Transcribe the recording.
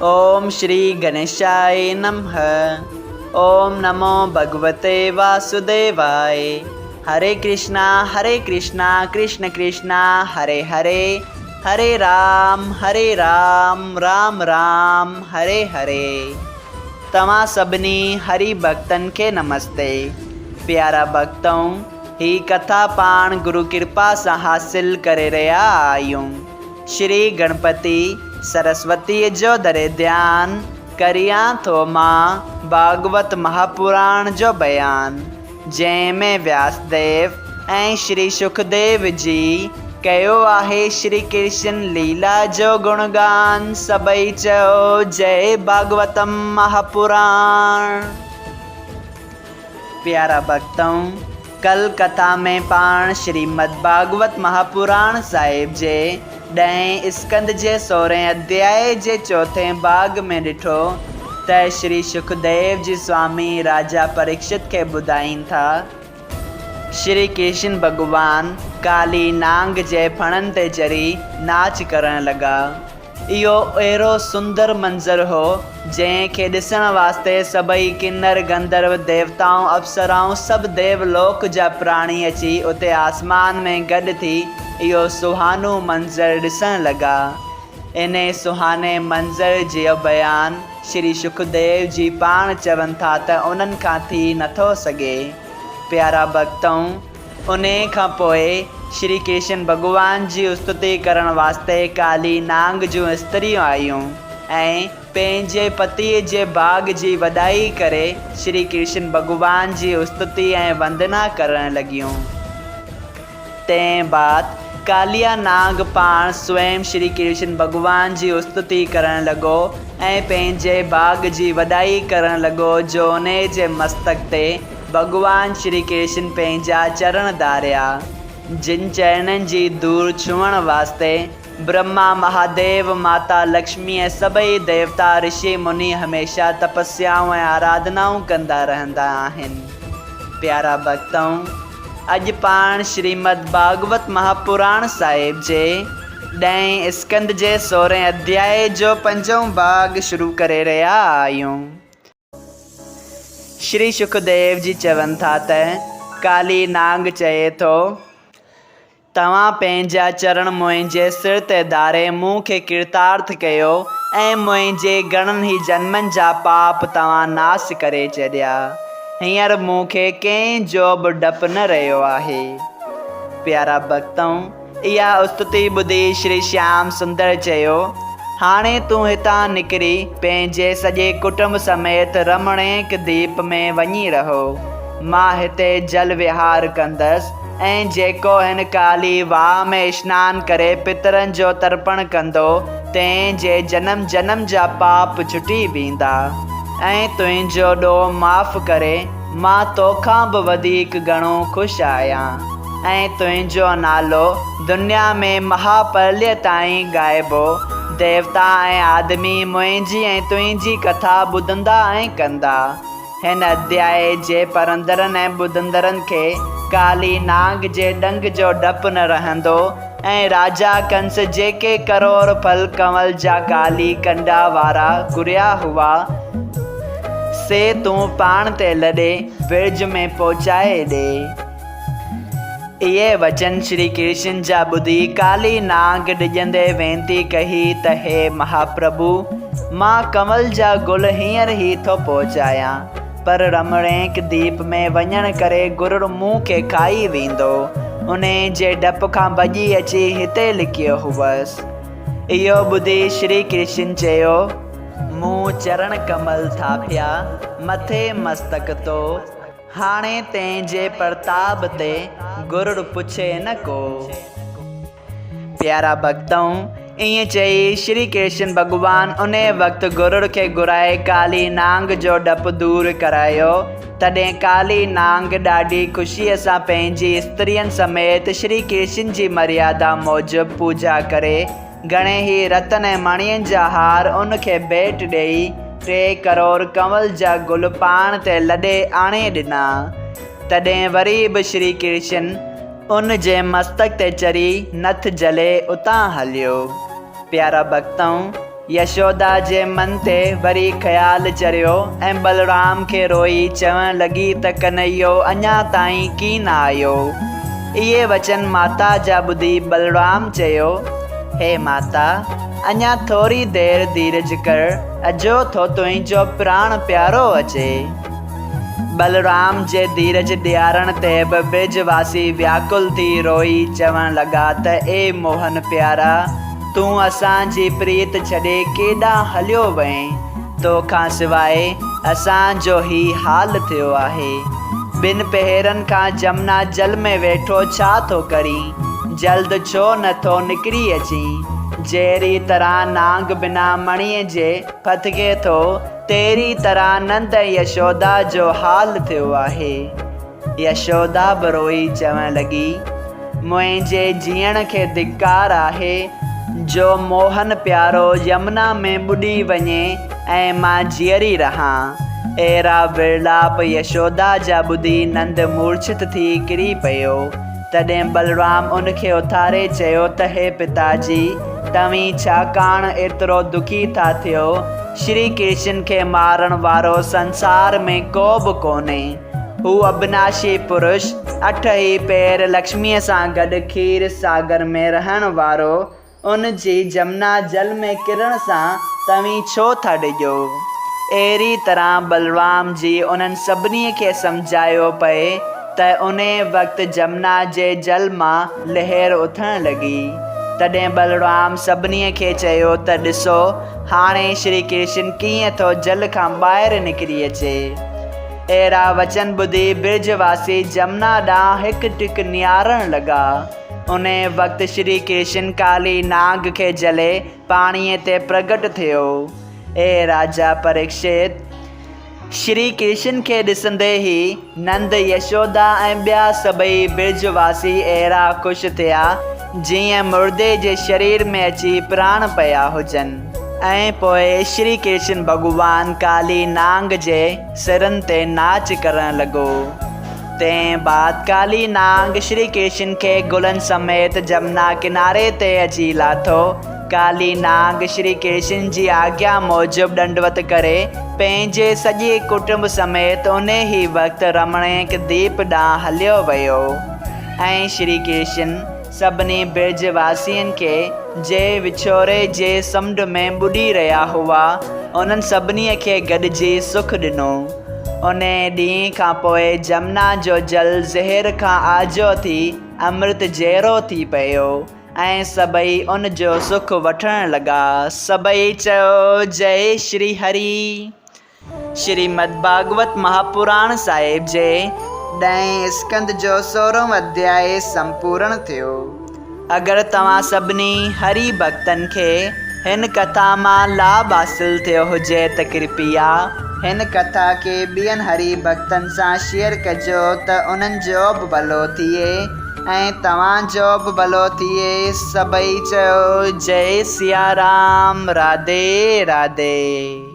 اوم شري گڻيشاء نمه اوم نمو ڀڳوتي واسوديواء هري ڪرشنا هري ڪرشنا ڪرشن ڪرشنا هري هري هري رام هري رام رام رام هري هري توهان سڀني هري ڀڳتن کي نمستي پيارا ڀڳتؤ هي ڪٿا پاڻ گرو ڪرپا سان حاصل ڪري رهيا آهيون. شري گڻپتي سرسوتيء جو ڌري ڌيان، ڪريان ٿو مان ڀاڳوت مهاپراڻ جو بيان، جنهن ۾ وياس ديو ۽ شري شڪديو جي ڪيو آهي شري ڪرشن ليلا جو گڻگان، سڀئي چئو جئي ڀاڳوتم مهاپراڻ. پيارا ڀڳتؤ! ڪل ڪٿا ۾ پاڻ شريمد ڀاڳوت مهاپراڻ صاحب جي ڏهين اسڪنڌ جي سورهين اڌيائي جي چوٿين ڀاڳ ۾ ڏٺو ته شري شڪديو جي سوامي راجا پريڪشت کي ٻڌائين ٿا. شري ڪرشن ڀڳوان ڪالي نانگ جي ڦڻن تي چڙهي ناچ ڪرڻ لڳا. اهو اهڙو سندر منظر هو، جنهن کي ڏسڻ واسطي سڀئي ڪنر، گنڌرو، ديوتائون، اپسرائون، سڀ ديو لوڪ جا پراڻي اچي اتي آسمان ۾ گڏ ٿي اهو سهانو منظر ڏسڻ لڳا. انهي سهاني منظر جو بيان شري شڪديو جي پاڻ چون ٿا ته انهن کان ٿي نٿو سگهي. پيارا ڀڳتؤ! انهيء کان پوء شري ڪرشن ڀڳوان جي استتي ڪرڻ واسطي ڪالي نانگ جون استريون آيون ۽ پنهنجي پتيء جي ڀاڳ جي وڏائي ڪري شري ڪرشن ڀڳوان جي استتي ۽ وندنا ڪرڻ لڳيون. تنهن بعد ڪاليا نانگ پاڻ سوئم شري ڪرشن ڀڳوان جي استتي ڪرڻ لڳو ۽ پنهنجي ڀاڳ جي وڏائي ڪرڻ لڳو جو انهيء جي مستڪ تي ڀڳوان شري ڪرشن پنهنجا چرڻ ڌاريا، جن چرڻن جي ڌوڙ ڇهڻ واسطي برهما، مهاديو، ماتا لڪشمي ۽ سڀئي ديوتا، رشي مني هميشه تپسيائون ۽ آراڌنائون ڪندا رهندا آهن. پيارا ڀڳتؤ! اڄ پاڻ شريمد ڀاڳوت مهاپراڻ صاحب جي ڏهين اسڪنڌ جي سورهين اڌيائي جو پنجون ڀاڳ شروع ڪري رهيا آهيون. شري شڪديو جي چون ٿا ته ڪالي نانگ چئي ٿو، توهان پنهنجا چرڻ منهنجي سر تي ڌاري مون کي ڪرتارٿ ڪيو ۽ منهنجي گهڻن ئي جنمن جا پاپ توهان ناس ڪري ڇڏيا. هينئر مون کي ڪنهن جو به ڊپ نه رهيو آهي. پيارا ڀڳتؤ! اها استتي ٻڌي شري شيام سندر چيو، هاڻي تون هتان نڪري پنهنجي سڄي ڪٽنب سميت رمڻيڪ ديپ ۾ وڃي رهو. مان هتي جل وهار ڪندس ۽ جيڪو هن ڪالي واهه ۾ اشنان ڪري پترن جو ترپڻ ڪندو، تنهن جي جنم جنم جا پاپ ڇٽي ويندا ۽ تنهنجو ڏوهه معاف ڪري مان توکان به وڌيڪ گهڻو خوش آهيان. ۽ تنهنجو نالو دنيا ۾ مها پرليه تائين ڳائبو. ديوتا ۽ آدمي منهنجي ۽ تنهنجي ڪٿا ٻڌندا ۽ ڪندا. هن اڌيائي جي پڙهندڙن ۽ ٻڌندڙن کي ڪالي نانگ جي ڏنگ جو ڊپ نه رهندو ۽ راجا ڪنس جيڪي ڪروڙ ڦل ڪنول جا ڪالي ڪنڊا وارا گهريا هئا، سي تون پاڻ تي لڏي برج ۾ پهچائي ڏي. اهي وچن شري ڪرشن جا ٻڌي ڪالي نانگ ڊڄندي وينتي ڪئي ته هي مهاپرڀو! مان ڪنول جا گل هينئر ئي ٿو پهچايان، پر رمڻيڪ ديپ ۾ وڃڻ ڪري گرڙ مون کي کائي ويندو، انهي جي ڊپ کان ڀڄي اچي هتي لڪيو هئس. اهو ٻڌي شري ڪرشن چيو. مون چرڻ ڪمل ٿاڦيا، مٿي مستڪ تو. هاڻي تنهنجي پرتاب تي گرڙ پڇي نه ڪو. پيارا ڀڳتؤ! ائين چئي شري ڪرشن ڀڳوان انهيء وقت گرڙ کي گهرائي ڪالي نانگ جو ڊپ دور ڪرايو. تڏهن ڪالي نانگ ڏاڍي خوشيء سان پنهنجي استرين سميت شري ڪرشن جي مريادا موجب پوڄا ڪري گهڻي ئي رتن ۽ مڻين جا هار ان کي ڀيٽ ڏيئي، 3 ڪروڙ ڪنول جا گل پاڻ تي لڏي آڻي ڏنا. تڏهن وري به شري ڪرشن ان جي مستڪ تي چڙهي نٿ جهلي اتان هليو. پيارا ڀڳتؤ! يشودا جي من تي وري خيال چريو ۽ بلرام کي روئي چوڻ لڳي ته ڪنهيو اڃا تائين ڪين آيو. اهي وچن ماتا جا ٻڌي بلرام چيو، هي ماتا! اڃا ٿوري دير ڌيرج ڪر، اجهو ٿو تنهنجو پراڻ پيارو اچي. بلرام جي ڌيرج ڏيارڻ تي به برج واسي وياڪل ٿي روئي چوڻ لڳا ته اي موهن پيارا! تون اسان جي پريت ڇڏي ڪيڏانهن هليو وئين؟ تو کان سواء اسان جو هي حال ٿيو آهي. ٻن پهرن کان جمنا جل ۾ ويٺو ڇا ٿو ڪرين؟ جلد ڇو نه ٿو نڪري اچين؟ جهڙي طرح نانگ بنا مڻيء جي ڦٿڪي ٿو، تهڙي طرح نند ۽ يشودا جو حال ٿيو آهي. يشودا به روئي چوڻ لڳي، منهنجي جيئڻ کي ڌڪار آهي، جو موهن پيارو يمنا ۾ ٻڏي وڃي ۽ مان جيئري رهان. اهڙا ورلاپ يشودا جا ٻڌي نند مورڇت ٿي ڪري پيو. تڏهن بلرام ان کي اٿاري چيو ته هي پتا جي، توهين ڇاڪاڻ ايترو دکي ٿا ٿيو؟ شري ڪرشن کي مارڻ وارو سنسار ۾ ڪو به ڪونهي. هو ابناشي پرش، اٺ ئي پير لڪشميء سان گڏ کير ساگر ۾ رهڻ وارو، ان جي جمنا جل ۾ ڪرڻ سان توهين ڇو ٿا ڊڄو؟ اهڙي طرح بلرام جي انهن سڀني کي سمجهايو پئي ته انهي وقت جمنا جي جل مان لهر اٿڻ لڳي. تڏهن بلرام سڀني کي چيو ته ڏسو، هاڻي شري ڪرشن ڪيئن ٿو جل کان ٻاهر نڪري اچي. اهڙا وچن ٻڌي برج واسي جمنا ڏانهن هڪ ٽڪ نهارڻ لڳا. انهيء وقت شري ڪرشن ڪالي نانگ کي جهلي پاڻيء تي پرگٽ ٿيو. اي راجا پريڪشت! شري ڪرشن کي ڏسندي ئي نند، يشودا ۽ ٻيا سڀئي برج واسي اهڙا خوش ٿيا، جيئن مردي جي شرير ۾ اچي پراڻ پيا هجن. ۽ پوء شري ڪرشن ڀڳوان ڪالي نانگ جي سرن تي ناچ ڪرڻ لڳو. تنهن بعد ڪالي نانگ شري ڪرشن کي گلن سميت جمنا ڪناري تي اچي لاٿو. ڪالي نانگ شري ڪرشن جي آگيا موجب ڏنڊوت ڪري پنهنجي سڄي ڪٽنب سميت انهي ئي وقت رمڻيڪ ديپ ڏانهن هليو ويو ۽ شري ڪرشن سڀني برج واسين کي، جي وڇوڙي جي سمنڊ ۾ ٻڏي رهيا هئا، انهن سڀني کي گڏجي سک ڏنو. انهيء ڏينهن کان پوء جمنا جو جل زهر کان آجو ٿي امرت جهڙو ٿي پيو ۽ سڀئي ان جو سک وٺڻ لڳا. سڀئي چيو، جئي شري هري! شريمد ڀاڳوت مهاپراڻ صاحب جي ڏهين اسڪنڌ جو سورهون اڌيائي سمپورڻ ٿيو. اگر توهان سڀني هري ڀڳتن کي هن ڪٿا مان لاڀ حاصل ٿيو هجي ته ڪرپيا هن ڪٿا کي ٻين هري ڀڳتن سان شيئر ڪجو ته انهن جو به ڀلو ٿئي ۽ توهان جو به ڀلو ٿئي. سڀئي چيو جئي سيارام راڌي راڌي.